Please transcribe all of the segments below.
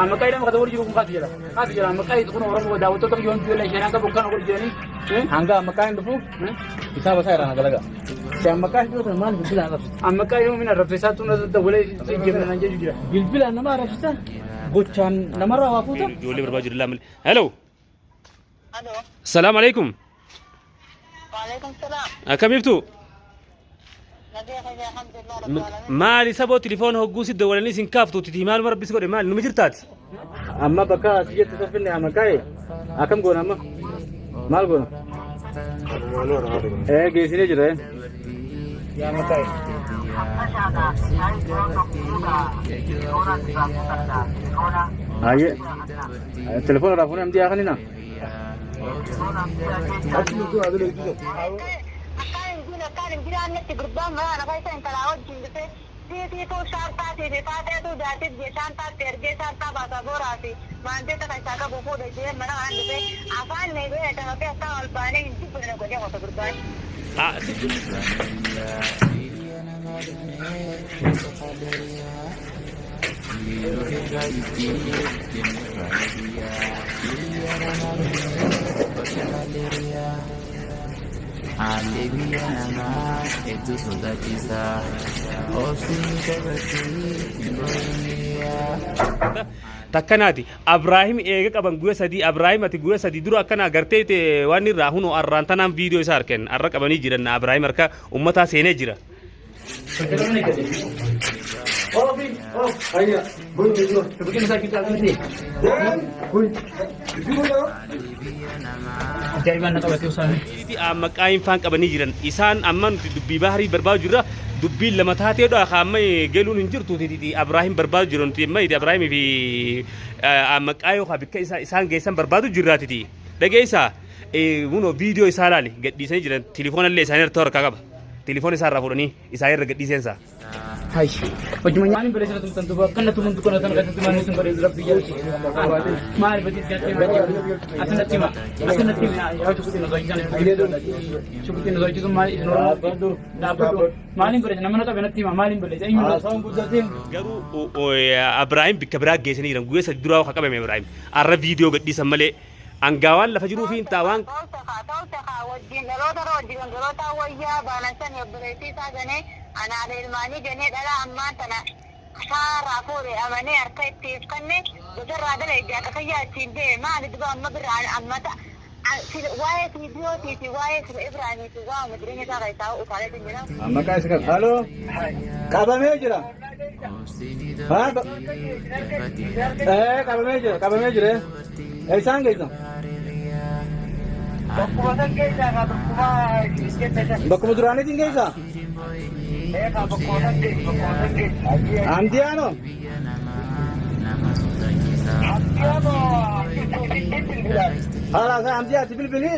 Amma qayyidama kata warri jiru kun kaatu jira. Kaatu jira. Amma qayyid kun Oromoo daawwattoota yoon biyyola isheen akka bokkaan godhu jiranii. Hanga amma kaan dhufu kitaaba isaa irraa galaga. Si amma kaan dhufu maal bilbila arrabsita? Amma qayyidama mina arrabsiisaa tun dabalee jemna nan jedhu jira. Bilbila nama arrabsita? Gochaan namarraa waa fuuta? Ijoollee barbaadu jira malee. Hello. Alo. Salaam alaikum. Waalaikum salaam. Akkam ibtu? Nagee fayyaa alhamdulillah rabbil alamin. Maali saboo tilifoona hogguu si dawwalanii isin kaaftu titi maaluma rabbis godhe maali numa jirtaati? Amma bakka si jettu san finne amma kaa'e akkam goona amma? Maal goona? Ee geessinee jira ee. Hayyee. Telefoona irraa fuunee amdii haa kanina. Akkaan hin jiru akkaan hin jiraannetti gurbaan mana kana keessa intalaa wajjin dhufe siitiituu shaantaatii fi faaxeetuu jaartiif jee shaantaatti ergee shaantaa baasaa booraa fi maandeeta keessaa qabu fuudhe jee mana kana dhufe afaan neebee tamatee akkaan ol baanee hin jibbine godhee qofa gurbaan. Haalli biyya namaa hedduu sodaachisa. Obsiin taphatii hin boriniyyaa. Takkanaati Abraahim eega qaban guyya 3 Abraahim ati guyya 3 dura akkana agartee te waan irraa hunoo arraan tanaan viidiyoo isaa arken arra qabanii jiran Abraahim harka ummataa seenee jira. Ajaa'ibaan na qabatee usaame. Maqaa faan qabanii jiran isaan amma nuti dubbii baharii barbaadu jirra dubbiin lama taateedha ka amma galuun hin jirtu titi Abraahim barbaadu jira nuti amma Abraahim fi maqaa yookaan bikka isaan geessan barbaadu jirra titi dhageessaa hunoo viidiyoo isaa laali gadhiisanii jiran tilifoona illee isaanii irratti harkaa qaba tilifoona isaa irraa fuudhanii isaa irra gadhiiseensa. Hai. Hojii maaliin barreessa tumtan duuba akkana tumun dukkana tan keessatti maaliin sun godhe rabbi jedhu. Maal badii jettee badii asinatti hima asinatti hima yaa shukutiin osoo jisan shukutiin osoo jisun maal isin oromoo dhaabbadhu maaliin barreessa nama na qabe natti hima maaliin barreessa eenyu Haasawaan guddateen. Garuu Abraahim bikka biraa geessanii jiran guyyaa 3 duraa ka qabame Abraahim arra viidiyoo gadhiisan malee angaawaan lafa jiruu fi hin ta'a waan Tolcha kaa tolcha kaa wajjin dhaloota irra wajjin dhaloota wayyaa baanan sani obboleettii isaa ganee anaadha ilmaanii ganee dhalaa ammaan tana saarraa fuudhe amanee harka itti if kanne gosarraa dhala ijaa akka kiyyaa ittiin deeme maali duba amma birra ammata waa'ee viidiyootii fi waa'ee sila Ibraahimii fi waa'uma jireenya isaa keessaa utaalee jira. Maqaa isa kan. Halo. Qabamee jira. Haa. Ee qabamee jira qabamee jira. Isaan geessan. Bakkuma san keessaa kaa bakkuma jenne san. Bakkuma duraaniitiin geessaa? Ee kaa bakkuma san geessu bakkuma san geessu. Amdiyaanoo. Amdiyaanoo Haala isaa Amdiyaatti bilbilii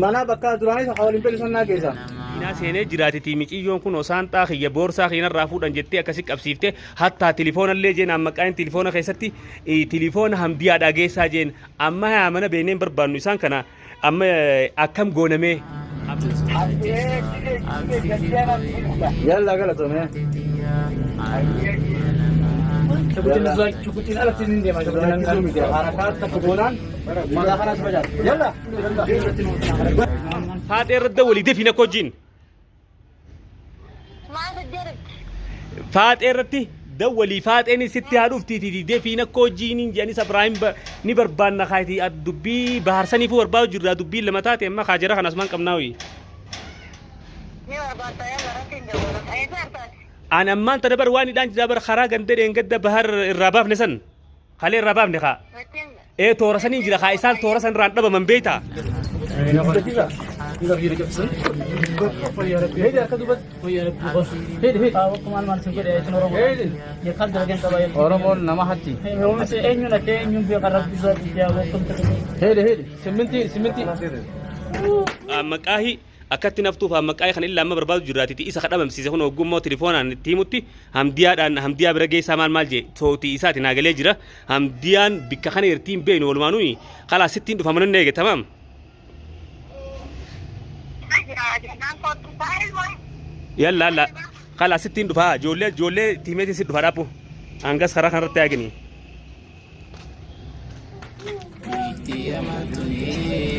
mana bakka duraanii isa waliin bilbilu sannaa geessa. Diinaa seenee jiraatiti miciyyoon kun osaanxaa kiyya boorsaa kiyyarraa fuudhan jettee akkasi qabsiifte hattaa tilifoonallee jeen amma qaa'in tilifoona keessatti tilifoona hamdiyaadhaa geessaa jeen amma haa mana beekneen barbaannu isaan kana amma akkam goonamee. Yalla galatome. Shukutiin alatti ni deema. Harakaa takka goonaan mataa kanas facaasa. Yalla. Faaxee irra dawwalii defiin akka hojiin. Maal jedhu? Faaxee irratti dawwalii faaxeen sitti haa dhuftiiti defiin akka hojiin hin jedhanis Abrahaam ni barbaanna kaayiti dubbii baharsaniifuu barbaadu jirra dubbiin lama taate amma kaajara kanas maan qabnaa wayii. Ni barbaadda yalla rabbiin jawwala. Eessa artaati? An ammaan tana bar waan hidhaan jira bar karaa ganda dheengadda bahar irraa baafne san kalee irraa baafne kaa. Ee toora saniin jira kaa isaan toora san irraan dhabaman beektaa. Oromoon nama hatti. Heedi heedi simmintii simmintii. Maqaahi akkatti naftuuf maqaahi kan illa amma barbaadu jirraatiti isa kadhabamsiise kun hoggummoo telefoonaan itti himutti hamdiyaadhaan hamdiyaa bira geessaa maal maal jee tootii isaati naa galee jira hamdiyaan bikka kana irtii hin beeknu walumaa nuyi kalaa sittiin dhufa mana eege tamaam. Yalla yalla. Kala sittiin dhufaa ijoollee ijoollee tiimeetiin si dhufa dhaabbu. Hangas karaa kanarratti haagini. Biitti amaltuni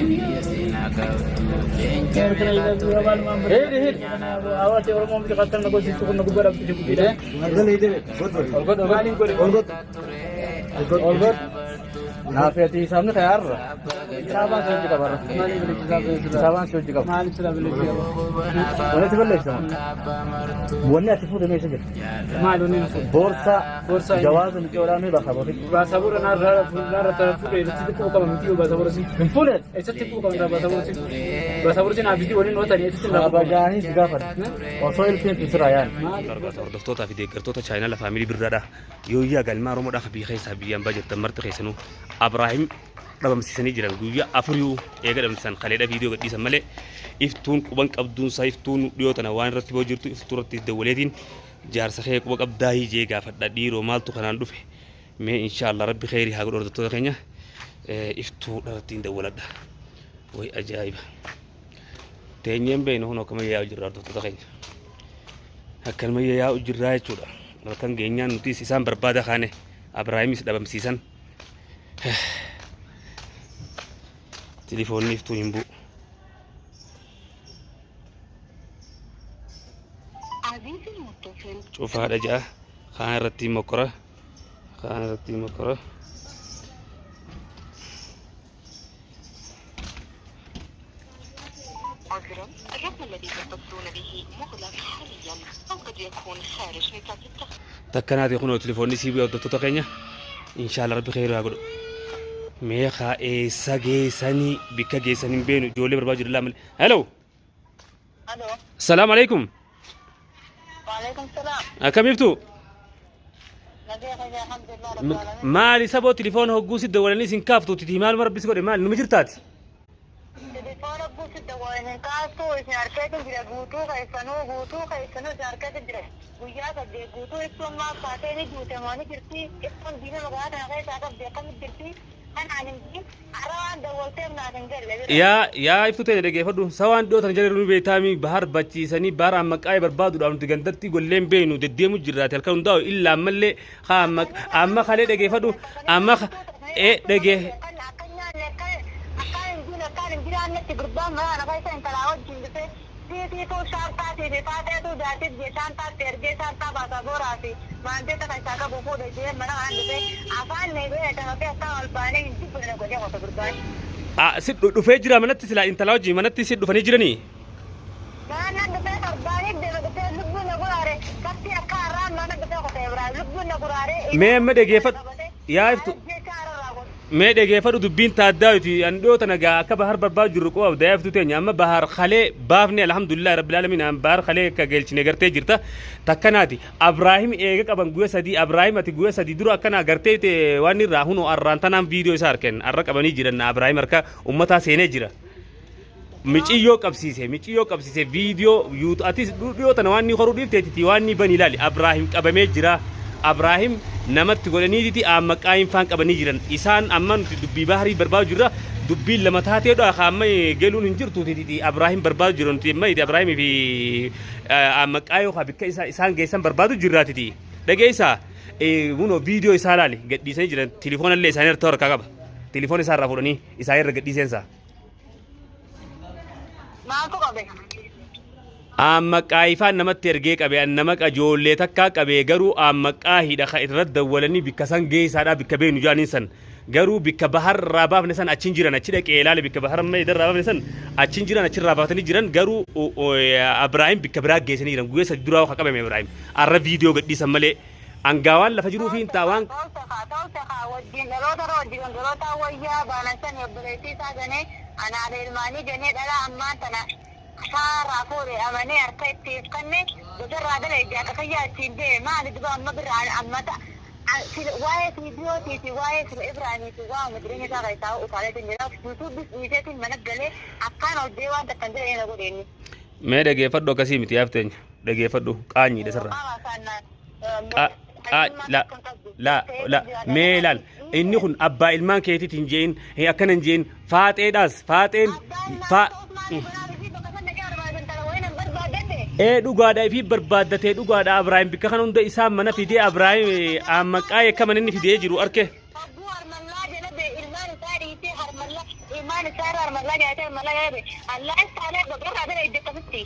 biyya seenaa qabdu. Leenca meeqa ture Naafeeti sabni kayaarra. Saabaan si hojii qaba. Saabaan si hojii qaba. Wanti balleessamu. Wanni ati fuute meesha jirti. Boorsaa. Boorsaa inni- Jawaasa micoodhaa mee bakka booti. Baasabuura naarra fuudhee irratti quba qaba miti baasabuura si. Hin fuudhe. Eessatti quba qaba baasabuura si. Baasabuura si naaf waliin ootanii eessatti irraa quba qaba. Abajaanii si gaafata. Osoo ilfiin sirraa yaani. Hordoftootaa fi deeggartoota chaayinaa faamilii birraadha. Yooyyaa galmaa Oromoodhaa biyya keessaa biyyaan baa jirtan marti keessanuu Abraahim dhabamsiisanii jiran guyyaa afuriyu eega dhabamsiisan kaleedha viidiyoo gadhiisan malee iftuun quban qabduunsaa iftuun dhiyoo tana waan irratti boo jirtu iftuu irratti dawwaleetiin jaarsa kee quba qabdaa jee gaafadha dhiiroo maaltu kanaan dhufe mee inshaallah rabbi kheyrii haa godhu hordoftoota keenya iftuu irratti dawwaladha way ajaa'iba teenyeen beeynu kun akkama yaa'u jirra hordoftoota keenya akkanuma yaa'u jirraa jechuudha halkan geenyaan nutis isaan barbaada kaane Abraahimis dhabamsiisan tilifoonni iftuu hin bu'u. Cufaadha ja'a kaan irratti mokkora kaan irratti mokkora. عذرا الرقم الذي تتصلون به مغلق حاليا أو قد يكون خارج نطاق التغطية. Takkanaati kunoo tilifoonni sii bu'e hordoftoota keenya inshaallah rabbi kheyrii haa godhu. Mee kaa eessa geessanii bikka geessanii hin beenu ijoollee barbaadu jirra malee. Hello. Alo. Assalaamu alaikum. Waalaikum salaam. Akkam iftu? Nagee fayyaa alhamdulillah rabbil alamin. Maali saboo tilifoona hogguu si dawwalanii isin kaaftu titi maaluma rabbi si godhe maali numa jirtaati? Telefoona guutuu dawwalan hin kaastu isin harkeetu jira guutuu keessanuu guutuu keessanuu isin harkeetu jira. Guyyaa saddeet guutuu ibsuun maaf kaatee ni duute moo ni jirti ibsuun diina magaalaa tana keessaa qabdi akkamitti jirti kanaan hin jiin har'a waan dawwalteef naaf hin galle bira. Yaa yaa iftu teenya dhageeffadhu sawaan dhiyoo tana jala nu beektaami bahar bachiisanii bahar ammaqaa'ee barbaaduudhaaf nuti gandatti golleen beenu deddeemu jirraati halkan hundaa'u illaa ammallee haa amma amma kalee dhageeffadhu amma ee dhagee Akka nyaanne akka akka hin duune akka hin jiraannetti gurbaan mana kana keessa intalaa wajjin dhufee siitiituu shaantaatii fi faaxeetuu jaartiif jee shaantaatti ergee shaantaa baasaa booraa fi maanteeta keessaa qabu fuudhe jee mana kana dhufee afaan na beekee tamatee akka ol baanee hin dubbanne godhee qofa gurbaan. Si dhufee jira manatti silaa intalaa wajjin manatti si dhufanii jiranii. Mana dhufee torbaanii deema dhufee lubbuun na guraare katti akka har'aan mana dhufee qotee biraa lubbuun na guraare. Mee amma dhageeffadhu yaa iftu mee dhageeffadhu dubbiin taaddaa nuti an dhiyoo tana gaa akka bahar barbaadu jirru quba abda yaa iftu teenya amma bahar kalee baafne alhamdulillah rabbil alamin an bahar kalee akka galchine gartee jirta takkanaati Abraahim eega qaban guyya sadii Abraahim ati guyya sadii dura akkana gartee te waan irraa hunoo arraan tanaan viidiyoo isaa arken arra qabanii jiran Abraahim harka ummataa seenee jira. Miciyyoo qabsiise miciyyoo qabsiise viidiyoo yuutu atis dhiyoo tana waan ni horuu dhiifteetiti waan ni bani ilaali Abraahim qabamee jira Abraahim namatti godhaniititi aammaqaayin faan qabanii jiran isaan amma nuti dubbii baharii barbaadu jirra dubbiin lama taateedha ka amma geluun hin jirtu titi Abraahim barbaadu jira nuti amma Abraahimii fi aammaqaayoo ka bikka isaan geessan barbaadu jirraatiti dhageessaa kunoo viidiyoo isaa laali gadhiisanii jiran tilifoona illee isaanii irratti harkaa qaba tilifoona isaa irraa fuudhanii isaa irra gadhiiseensaa. Maaltu qabe? Aammaqaayifaan namatti ergee qabe an nama qajoollee takkaa qabee garuu aammaqaahiidha ka irra dawwalanii bikka san geessaadha bikka beenu jaaniin san garuu bikka bahar irraa baafne san achin jiran achi dhaqee ilaale bikka bahar amma irraa baafne san achin jiran achi irraa baafatanii jiran garuu Abraahim bikka biraa geessanii jiran guyyaa sadi duraa ka qabame Abraahim arra viidiyoo gadhiisan malee angaawaan lafa jiruu fi hin ta'a waan Tolcha kaa tolcha kaa wajjin dhaloota irra wajjin dhaloota wayyaa baanan sani obboleettii isaa ganee anaadha ilmaanii ganee dhalaa ammaan tana saarraa fuudhe amanee harka itti ifkanne gosarraa dala ijaa akka kiyyaa ittiin deeme maali duba amma birraa ammata waa'ee viidiyootii fi waa'ee sila Ibraahimii fi waa'uma jireenya isaa keessaa utaaleetiin jira yuutuubis dhiiseetiin mana galee akkaan ol dee waan takkan jedhee na godhe inni. Mee dhageeffadhu akkasii miti yaafteenya dhageeffadhu qaanyiidha sirraa. Qa qa la la la mee ilaal inni kun abbaa ilmaan keetiiti hin je'in hin akkana hin je'in faaxeedhaas faaxeen faa Ee dhugaadha ifii barbaaddatee dhugaadha Abraahim bikka kana hunda isaa mana fidee Abraahim maqaa akka mana inni fidee jiru arke. Hogguu harmallaa jala bee ilmaan isaa dhiisee harmallaa ilmaan isaa irra harmallaa nyaatee harmallaa jala bee allaa istaalee bagarraa bira idda akkasitti.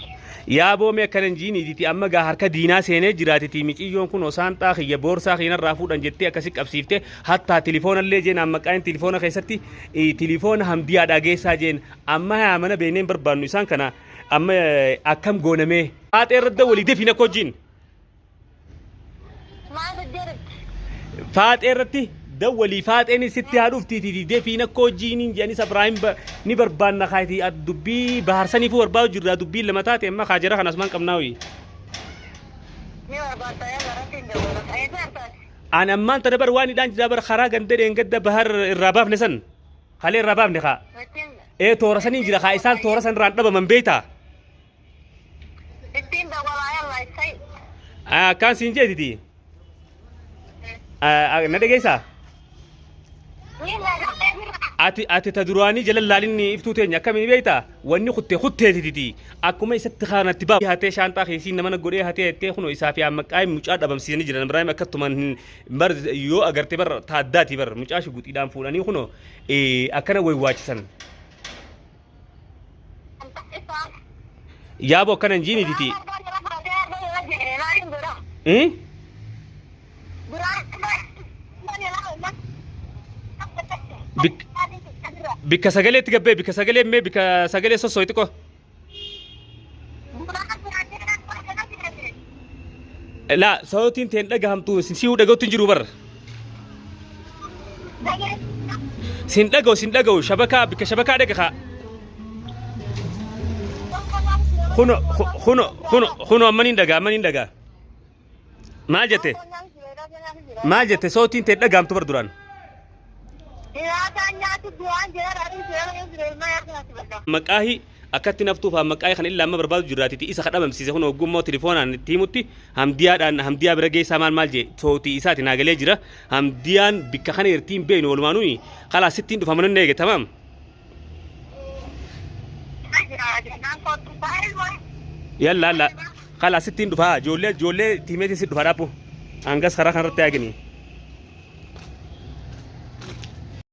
Yaa boomee akkana hin jiiniititi amma gaa harka diinaa seenee jiraatiti miciyyoon kun saanxaa kiyya boorsaa kiyyarraa fuudhan jettee akkasi qabsiifte hattaa tilifoonallee jeen amma maqaan tilifoona keessatti tilifoona hamdiyaadhaa geessaa jeen amma haa mana beeknee hin barbaannu isaan kana amma akkam goonamee. Faaxee irra dawwalii defiin akka hojiin. Maal jedhti? Faaxee irratti dawwalii faaxeen sitti haa dhuftiiti defiin akka hojiin jedhanis Abraahim ni barbaanna kaayiti dubbii baharsaniifuu barbaadu jirra dubbii lama taate amma kaajara kanas maan qabnaa hoyi. Ni barbaadda yaa irratti hin dawwala. Eessa artaati? An ammaan tana bar waan hidhaan jira bar karaa ganda dheengadda bahar irraa baafne san kalee irraa baafne kaa. Ittiin Ee toora saniin jira kaa isaan toora san irraan dhabaman beektaa. ittiin dawwalaa yalla isai. Akkaan siin jeetiti. Na dhageessaa? Ni lagatee jira. Ati ta duraanii jala laalinni iftuu teenya akkamiin beektaa? Wanni kutte kutteetiti. Akkuma isatti kaanatti baa. Hatee shaanxaa keessiin nama godhee hatee hattee kunoo isaa fi ammaqaa mucaa dhabamsiisanii jiran. Ibraahim akkattumaan bar yoo agarte bar taaddaati bar mucaa shuguxiidhaan fuudhanii kunoo akkana waywaachisan. Yaaboo akkana hin jiinititi. Bikka sagaleetti gabbee bikka sagalee mee bikka sagalee sossooyi xiqqoo. Laa sautiin teen dhagahamtu si'uu dhaga'utti hin jiru bar. Sin dhaga'u sin dhaga'u shabakaa bikka shabakaa dhaga kaa. Kuno kuno kuno kuno amma niin dhagaa amma niin dhagaa. Maal jette? Maal jette sautiin teen dhagahamtu bar duraan. Maqaahi akkatti naftuuf maqaahi kan illaa amma barbaadu jiraatiti isa kadhabamsiise kun ogummaa telefoonaan itti himutti hamdiyaadhaan hamdiyaa bira geessaa maal maal jee sootii isaati naa galee jira hamdiyaan bikka kana irtiin beeknu walumaanuuni kalaa sittiin dhufa mana eege tamaam. Yalla yalla kalaa sittiin dhufa ijoollee ijoollee tiimeetiin si dhufa dhaabbu hangas karaa kanarratti eeganii.